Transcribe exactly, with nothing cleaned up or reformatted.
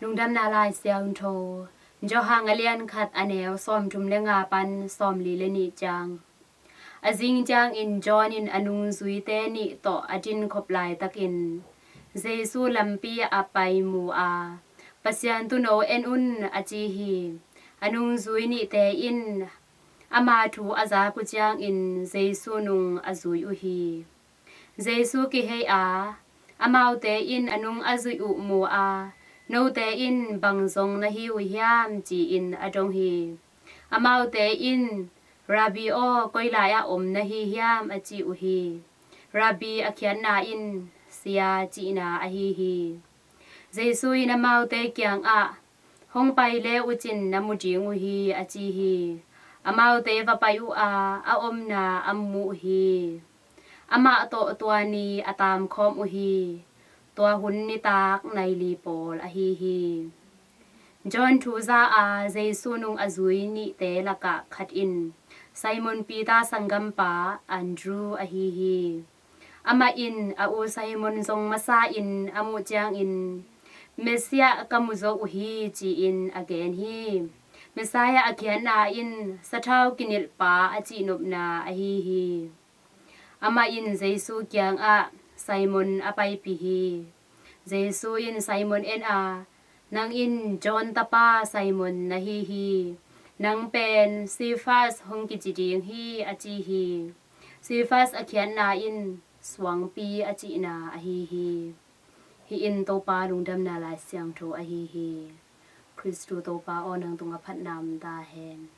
Lungdamna Lai Siangtho, Johan a lian khat a neu sawmthum le nga pan sawmli le nih ciang. A zing ciangin John in a nungzuite nih tawh a dinkhop laitakin Jesu lampi a pai mu a, Pasian tuuno en un, a ci hi. A nungzui nihte in ama thu a zak uh ciangin Jesu nung a zui uh hi. Jesu kihei a, amaute in a nung a zuih uh mu a, note in bang zong na hi uh hiam, ci-in a dong hi. Amaute in, Rabbi aw, koi lai-ah om na hi hiam, a ci uh hi. Rabbi a khiatna in, Sia, cihna ahi hi. Jesu in amaute kiangah, Hong pai le uh cin na mu ding uh hi, a ci hi. Amaute va pai uh a, a omna a mu uh hi. Amah tawh tua ni a taamkhawm uh hi. Tua hun nitak nai li pawl ahi hi. John thu za a Jesu nung a zui nihte lakah khat in Simon Peter sanggampa Andrew ahi hi. Amah in a u Simon zong masa in a muh ciangin, Messiah ka mu zo uh hi, ci-in a gen hi. Messiah a khiatna in sathau kinilhpa a cihnopna ahi hi. Amah in Jesu kiangah Simon a paipih hi. Jesu in Simon en a, Nang in John tapa Simon na hi hi. Nang pen Cephas hong kici ding hi, a ci hi. Cephas a khiatna in suangpi a cihna ahi hi. Hih in Topa lungdamna Lai Siangtho ahi hi. Khristu Topa aw, nang tungah phatna om ta hen.